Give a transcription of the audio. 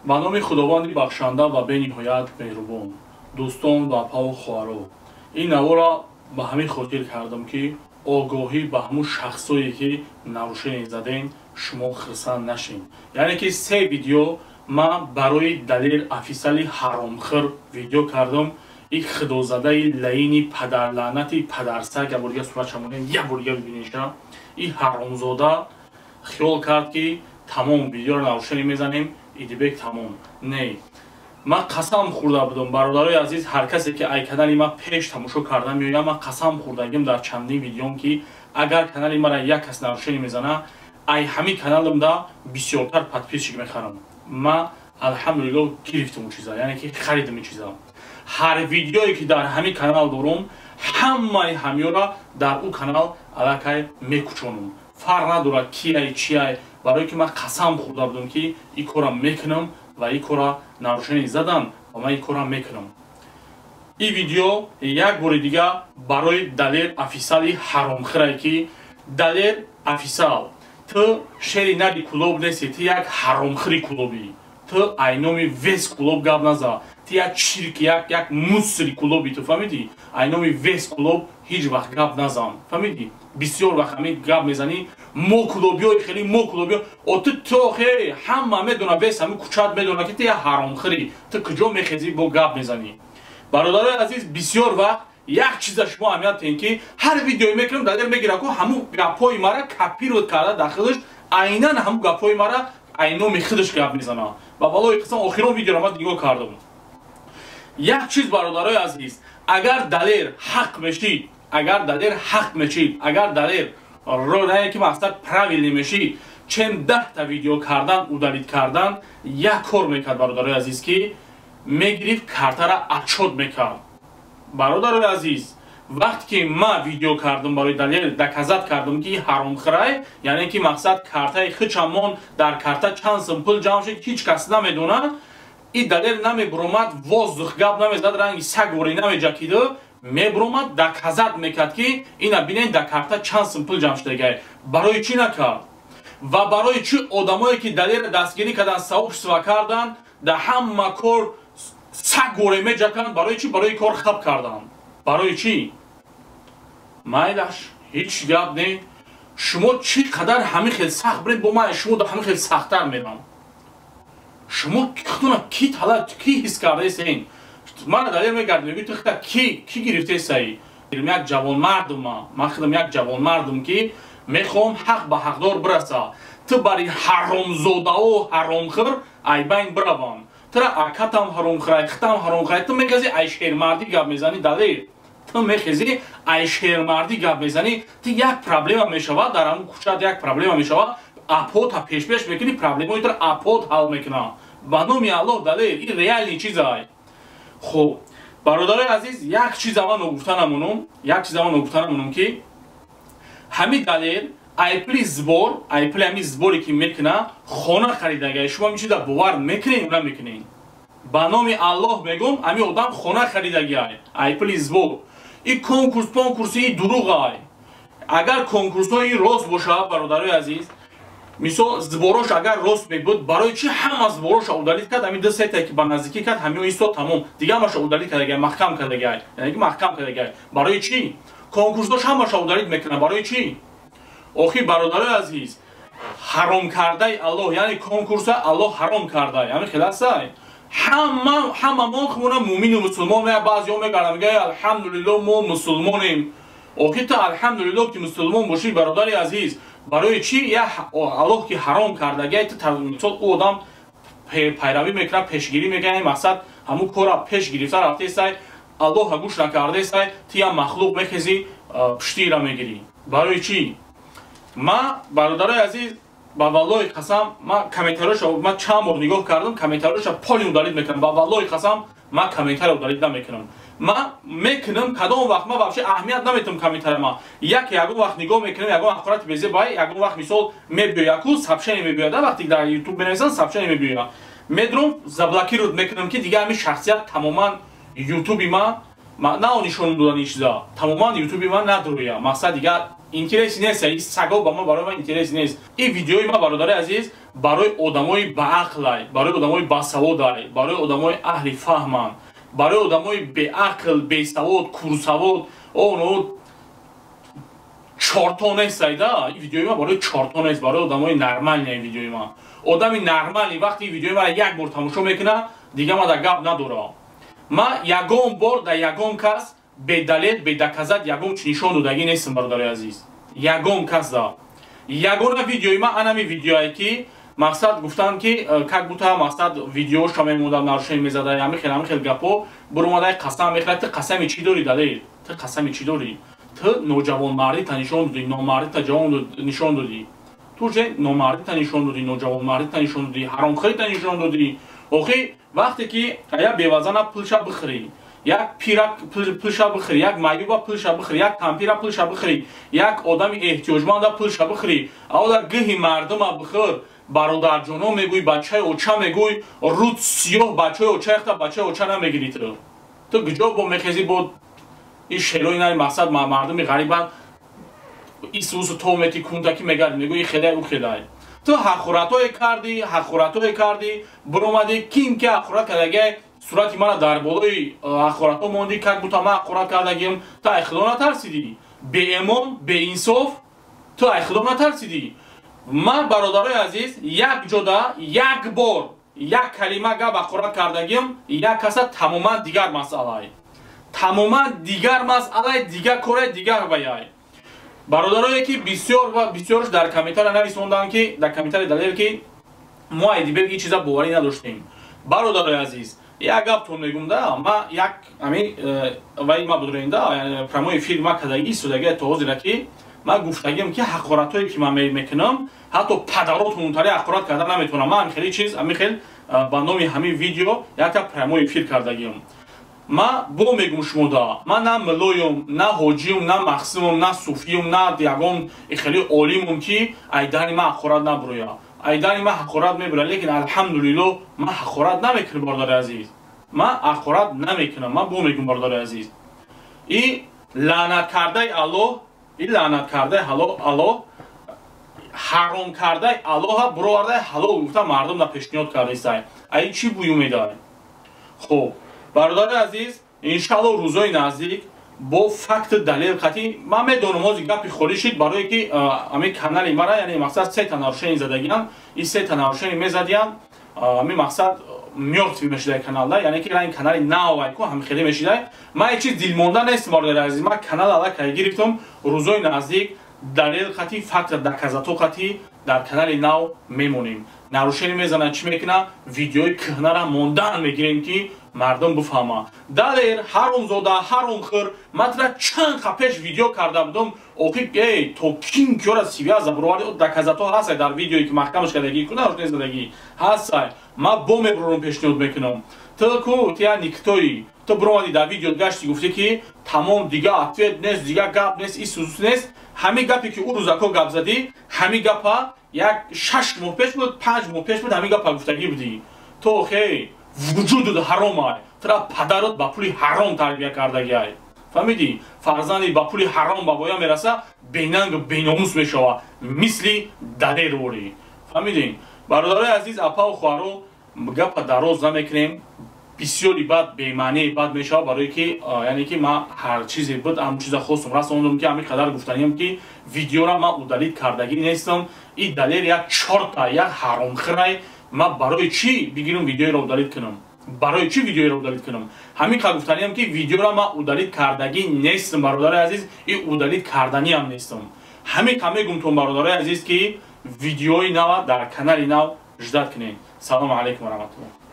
Ба номи Худованди бахшанда ва бениҳоят меҳрубон, дӯстон ва апаву хоҳаро, ин навора ба ҳамин хотир кардам, ки огоҳӣ ба ҳамун шахсое, ки нарушение задем, шумо хирсанд нашед. Яъне ки се видео ман барои Далер Офисиали ҳаромхӯр видео кардам. И худозадаи лаини падарлаънати падарсаг, як бордига сурат шамонем, як бордига бибинеша. И ҳаромзода хиёл кард, ки тамом, видеоро нарушение мезанем, Идибек тамом. Не, ман қасам хӯрда будам, бародарои азиз, ҳар касе ки ай канали ман пеш тамошо карда меояд, ман қасам хӯрдагим дар чандин видеом, ки агар канали мара як кас нарушение мезана, ай ҳамин каналамда бисёртар подписчик мехарам. Ман, алҳамдулилло, гирифтам он чиза, яъне ки харидам ин чиза. Ҳар видеое ки дар ҳамин канал дорум, ҳамаи ҳамёра дар ӯ канал аллакай мекучонам, фарқ надорад кияй, чияй, барое ки ман қасам хӯрда будам, ки ин корам мекунам ва ин кора нарушение задан ва ман ин корам мекунам. Ин видео як бори дига барои Далер Офисиали ҳаромхӯрае, ки Далер Офисиал, ту шери нари Кулоб нести, ту як ҳаромхӯри кулобӣ. Ту айноми весь Кулоб гап наза, ту як чирк, як мусори кулоби, ту фаҳмидӣ? Айноми весь Кулоб ҳеҷ вақт гап назан, фаҳмидӣ? Бисёр вақт ҳамин гап мезанӣ: мо кулобиёи хеле, мо кулобиё. О, ту тохе ҳама медона, весь ҳамин кучат медона, ки ту як ҳаромхӯрӣ. Ту куҷо мехезӣ, бо гап мезанӣ? Бародарои азиз, бисёр вақт як чиза шумо аҳамият диҳем, ки ҳар видеое мекунам, Далер мегира ку ҳамун гапҳои мара копировать карда, дар худаш айнан ҳамун гапҳои мара айноми худаш гап мезана. Ба балои қисм, охирон видеоро ман нигоҳ кардам. Як чиз, бародарои азиз, агар Далер ҳақ мешид, агар Далер ҳақ мешид, агар Далер роае ки мақсад правильный мешид, чем 10-та видео кардан, удалить кардан, як кор мекард, бародарои азиз, ки мегирифт, картара отчёт мекард. Бародарои азиз, вақте ки ман видео кардам барои Далер, доказать кардам, ки ҳаромхӯрай, яъне ки мақсад картаи хичамон, дар карта чанд сум пул ҷамъ шуд, ҳеҷ кас намедонад. И Далер намебуромад, воздух гап намезад, ранги сагворӣ намеҷакиду мебуромад, доказать мекард, ки ина бинед, дар карта чанд сум пул ҷамъ шудагай. Барои чӣ накард? Ва барои чӣ одамое, ки Далера дастгирӣ кардан, сообщество кардан, дар ҳама кор сагворе меҷаканд? Барои чӣ барои кор хаб карданд? Барои чӣ? Майлаш, ҳеҷ гап не. Шумо чӣ қадар ҳамин хел сахт биред, бо ман шумо ҳамин хел сахттар мерам. Шумо худона ки тала ки ҳис кардаесен? Мана Далер мегардем, мегӯи: ту хита ки гирифтесаи? Як ҷавонмардум, ман худам як ҷавонмардум, ки мехоҳам ҳақ ба ҳақдор бираса. Ту бари ҳаромзодао ҳаромхӯр айбайн биравам. Тура акатам ҳаромхӯрай, хитам ҳаромхӯрай. Ту мехези, ай шермардӣ гап мезанӣ, Далер. Ту мехезӣ, ай шермардӣ гап мезанӣ. Ту як проблема мешавад дар ҳамун кӯчат, як проблема мешавад, апота пешпеш мекунӣ, проблемаи туро апот ҳал мекунад. Ба номи Аллоҳ, Далер, ин реальный чизай. Хуб, бародарои азиз, як чиза ман ногуфта намонум, як чиза ман ногуфта намонум, ки ҳамин Далер айпли сбор, айпли ҳамин сборе ки мекуна, хона харидагай. Шумо ҳамин чиза бовар мекунед, намекунед? Ба номи Аллоҳ мегӯм, ҳамин одам хона харидагиай айпли сбор. И конкурс понкурси и дурӯғай. Агар конкурсҳои рост бошад, бародарои азиз, мисол, сборош агар рост мебуд, барои чӣ ҳама сбороша удалить кард? Ҳамин ду сетае ки ба наздикӣ кард, ҳамио истод, тамом, дига ҳамаша удалить кардагай, маҳкам кардагай, яъне ки маҳкам кардагай. Барои чӣ конкурсҳош ҳамаша удалить мекунад? Барои чӣ охир, бародарои азиз? Ҳаром кардаи Аллоҳ, яъне конкурса Аллоҳ ҳаром кардай, ҳамин хел ҳастай. Ҳама ҳамамон хумона муъмину мусулмон. Баъзеҳо мегардам, мега: алҳамдулилло, мо мусулмонем. Охир ту, алҳамдулилло, ки мусулмон бошӣ, бародари азиз, барои чӣ я Аллоҳ ки ҳаром кардагай, ту, мисол, ӯ одам пайравӣ мекунад, пешгирӣ мекунад, мақсад ҳамун кора пеш гирифта рафтесай, Аллоҳа гӯш накардесай, ту я махлуқ мехезӣ, пуштиира мегирӣ. Барои чӣ? Ман, бародарои азиз, ба валлоҳи қасам, ман комментариёша ман чанд бор нигоҳ кардам, комментариёша полный удалить мекунам. Ба валлоҳи қасам, ман комментария удалить намекунам. Ман мекунам кадом вақт, ман вообще аҳамият наметам комментария. Ма як ягон вақт нигоҳ мекунам, ягон ҳақорати безебай, ягон вақт, мисол, мебиёя ку сообщение мебиёяд, вақте дар Ютуб менависанд, сообщение мебиёя, медром, заблокировать мекунам, ки дига ҳамин шахсият тамоман Ютуби ма. На нишон додани чиза. Тамоман ютуби ман надория. Мақсад дигар интерес нест. Ин саго ба ман барои ман интерес нест. Ин видеои ман бародари азиз барои одамои баақлай, барои одамои басаводай, барои одамои аҳли фаҳманд, барои одамои беақл, бесавод, курсавод, оно чорто нест айда. Ин видеои ман барои чорто нест, барои одамои нормальный видеои ман. Одами нормальный вақти видеои ман як бор тамошо мекунад, дига ман дар гап надорам. Ма ягон бор дар ягон кас бедалел, бедаказат ягон чи нишон додагӣ нестам, бародари азиз. Ягон кас да. Ягона видеои ман анами видеое ки мақсад гуфтам ки как будто мақсад видеоша мемондам нарушение мезада, ҳамин хел ҳамин хел гапо буромадай қасам мехӯрад. Ту қасами чӣ дорӣ, далел? Ту қасами чӣ дорӣ? Ту ноҷавонмардита нишон додӣ, номардита ҷавон нишон додӣ. Ту же номардита нишон додӣ, ноҷавонмардита нишон додӣ, ҳаромхӯрита нишон додӣ. Охи вақте ки як бевазана пулша бихӯрӣ, як пира пулша бихӯрӣ, як маюба пулша бихӯрӣ, як кампира пулша бихӯрӣ, як одами эҳтиёҷманда пулша бихӯрӣ, аввал гиҳи мардума бихӯр, бародарҷоно мегӯй, бачаи оча мегӯй, руд сиёҳ бачаи оча яхта бачаи оча намегирӣ ту. Ту куҷо бо мехезӣ бо ин шерои наи мақсад мардуми ғарибан исусу то мети кундаки мегард мегӯй хелай ӯ хелай. Ту ҳақоратое кардӣ, биромадӣ, ким ки ҳақорат кардагиай, сурати мана дар болои ҳақоратҳо мондӣ, как будто ман ҳақорат кардагиам. Ту ай худо натарсидӣ? Беэмон, беинсоф, ту ай худо натарсидӣ? Ман бародарои азиз як ҷода як бор як калима гап ҳақорат кардагиам, як каса тамоман дигар масъалай. Тамоман дигар масъалай, дигар корай, дигар ваяй. Бародарое ки бисёр ва бисёрш дар комментария нависонданд ки дар комментария далел ки мо айдибек ин чиза боварӣ надоштем. Бародарои азиз, як гаптон мегум да, ма як ами вай ма будроин да, прямой эфир ма кадаги истодаги то ҳозира ки ман гуфтагиам ки ҳақоратое ки ман мекунам, ҳатто падаротон унтари ҳақорат карда наметавонам. Ман хеле чиз ами хел ба номи ҳамин видео якта прямой эфир кардагиам. Ма бо мегум шумо да, ман на милоюм, на ҳоҷиюм, на махсимум, на суфиюм, на ягон хеле олимум ки айдани ман ҳақорат набуроя. Айдани ман ҳақорат мебуроя, лекин алҳамдулиллоҳ ман ҳақорат намекунам, бародари азиз. Ман ҳақорат намекунам, ман бо мегум бародари азиз. И лаънат кардаи Аллоҳ, и лаънат кардаи Аллоҳ, ҳаром кардаи Аллоҳа буровардаи ҳалол гуфта мардум да пешниҳод кардисай. Ай чӣ бӯю медай? Хоб, бародари азиз, иншаллоҳ рӯзои наздик бо факт далел қатъи ман медонам ҳозир гапи холӣ шид, барое ки ҳамин канали мара, яъне мақсад сета нарушение задагиям, ин сета нарушение мезадиям, ҳамин мақсад мёртвый мешидай каналда, яъне ки ин канали навай ку ҳам хеле мешидай. Ман ҳеҷ чиз дилмонда нестам, бародари азиз, ман канал аллакай гирифтам, рӯзои наздик далел қатъи факт доказато қатъи дар канали нав мемонем. Нарушение мезанад, чӣ мекунад? Видеои кӯҳнара мондан мегирем ки мардум бифаҳмад. Далер ҳаромзода, ҳаромхӯр, ман тра чанд қа пеш видео карда будам, охи эй то ким киёра связа буроварди, доказато ҳастай дар видеое ки маҳкамаш кардагӣ, ку нарушение задагӣ ҳастай. Ман бо мебурорам пешниҳод мекунам. Ту ку ту я никтоӣ, ту буромадӣ дар видео гашти гуфтӣ ки тамом дига ответ нест, дига гап нест, исус нест. Ҳамин гапе ки ӯ рӯзако гап задӣ, ҳамин гапа як 6 моҳ пеш буд, 5 моҳ пеш буд, ҳамин гапа гуфтагӣ будӣ. Ту охе вуҷудут ҳаром ай, тура падарот ба пули ҳаром тарбия кардагиай. Фаҳмидӣ? Фарзанди ба пули ҳаром ба воя мераса, бенангу беномус мешава, мисли далерворӣ. Фаҳмидӣ? Бародарои азиз, апаву хоҳаро, гапа дароз намекунем, бисёри бад бемаънии бад мешава, барое ки яъне ки ман ҳар чизе буд ҳамон чиза хостум расондум ки ҳамин қадар гуфтаниям ки видеора ман удалить кардагӣ нестам. Ин далел як чорта, як ҳаромхӯрай. Ман барои чӣ бигирам видеоро удалить кунам? Барои чӣ видеоро удалить кунам? Ҳамин қадр гуфтаниям ки видеоро ман удалить кардагӣ нестам, бародари азиз, ин удалить карданиам нестам. Ҳамин қадр мегумтон, бародари азиз, ки видеои нава дар канали нав ждать кунед. Салому алайкум ва раҳматуллоҳ.